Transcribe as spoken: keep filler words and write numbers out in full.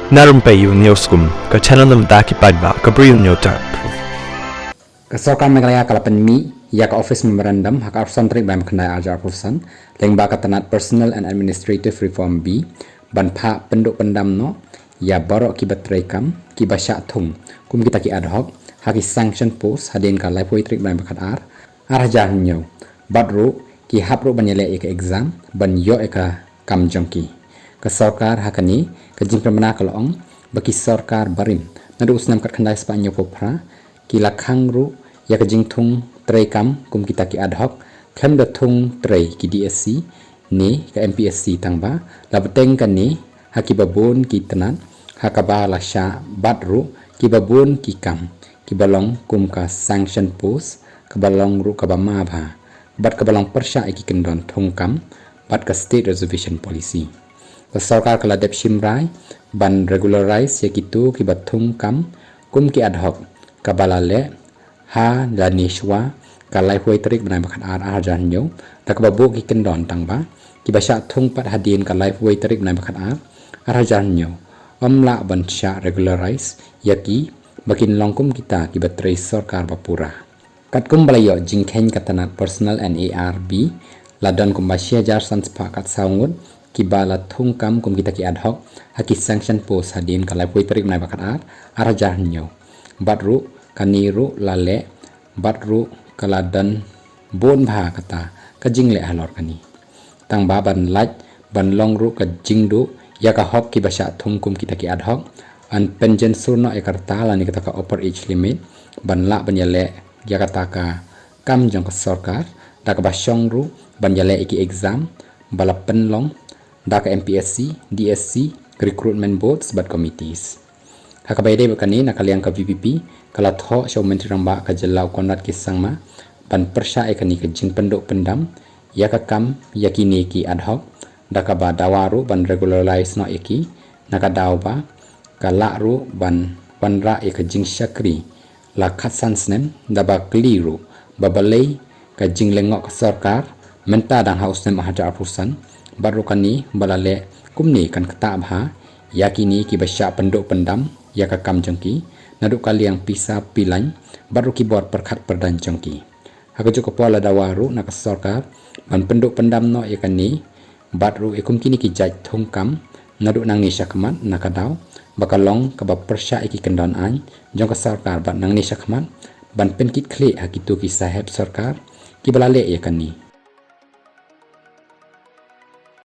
Na rympei ïa u News Kum, ka channel na bynta ki paidbah ka Bri u Newtap. Ka sorkar Meghalaya ka la pynmih ïa ka office memorandum ha ka arphew san tarik bnai ba khyndai arhajar arphew san, lyngba ka tnat Personnel and Administrative Reform Bill, ban phah pynduh pyndam noh ïa baroh kiba trei kam, kiba shah thung kum kita ki ad hoc ha ki sanction post hadien ka laiphew tarik bnai ba khatar, arhajar hynñiew. Bad ruh ki hap ruh ban ïaleh ïa ka exam ban ïoh ïa ka kam jong ki. Ka sorkar ha kane ka jingpynbna ka la ong ba ki sorkar barim naduh u snem khatkhyndai spah hynñiewphew phra ki la khang ruh ïa ka jingthung trei kam kum kita ki ad hoc, khlem da thung trei ki DSC ne ka MPSC, tangba la bteng kane ha kiba bun ki tnat ha kaba la shah bat ruh kiba bun ki kam kiba long kum ka sanction post, kaba long ruh kaba ma bha bad kaba long pyrshah ïa ki kyndon thung kam bad ka State Reservation Policy. Ka sorkar ka la dep shim rai ban regularize ïa kito kiba thung kam kum ki ad hoc, kaba la leh ha lane shuwa ka laiphew tarik bnai ba khatar, arhajar hynñiew, da kaba buh ki kyndon, tangba kiba shah thung pat hadien ka laiphew tarik bnai ba khatar, arhajar hynñiew, ym lah ban shah regularize ïa ki ba kin long kum kita kiba trei sorkar ba pura. Katkum ba la ïoh jingkheiñ ka tnat Personnel and AR Bill, la don kumba shi hajar san spah khatsaw ngut kiba la thung kam kum kita ki ad hoc ha ki sanction post hadien ka laiphew tarik bnai ba khatar, arhajar hynñiew. Bad ruh kane ruh la leh bad ruh ka la don bun bha kata ka jingleh halor kane. Tangba ban lait ban long ruh ka jingduh ïa ka hok kiba shah thung kum kita ki ad hoc, yn pynjynjar noh ïa ka rta lane kata ka upper age limit ban lah ban ïaleh ïa kata ka kam jong ka sorkar, da kaba shong ruh ban ïaleh ïa ki exam ba la pynlong da ka MPSC, DSC, recruitment boards bad committees. Ha kaba ïadei bad kane, na ka liang ka VPP ka la thoh sha u Myntri Rangbah ka jylla u Conrad K Sangma ban pyrshah ïa kane ka jingpynduh pyndam ïa ka kam ïa kine ki ad hoc, da kaba dawa ruh ban regularize noh ïa ki, na ka daw ba ka lah ruh ban wanrah ïa ka jingshakri la khatsan snem, da ba kylli ruh ba balei ka jinglyngngoh ka sorkar mynta dang ha u snem arhajar arphew san, bad ruh kane ba la leh kumne kan ktah bha ïa kine kiba shah pynduh pyndam ïa ka kam jong ki, naduh ka liang pisa pilain bad ruh ki bor pyrkhat pyrdaiñ jong ki. Ha kajuh ka por la dawa ruh na ka sorkar ban pynduh pyndam noh ïa kane bad ruh ïa kum kine ki jait thung kam naduh nangne shakhmat, na ka daw ba ka long kaba pyrshah ïa ki kyndon aiñ jong ka sorkar bad nangne shakhmat ban pynkitkhlieh ha kito ki sahep sorkar kiba la leh ïa kane.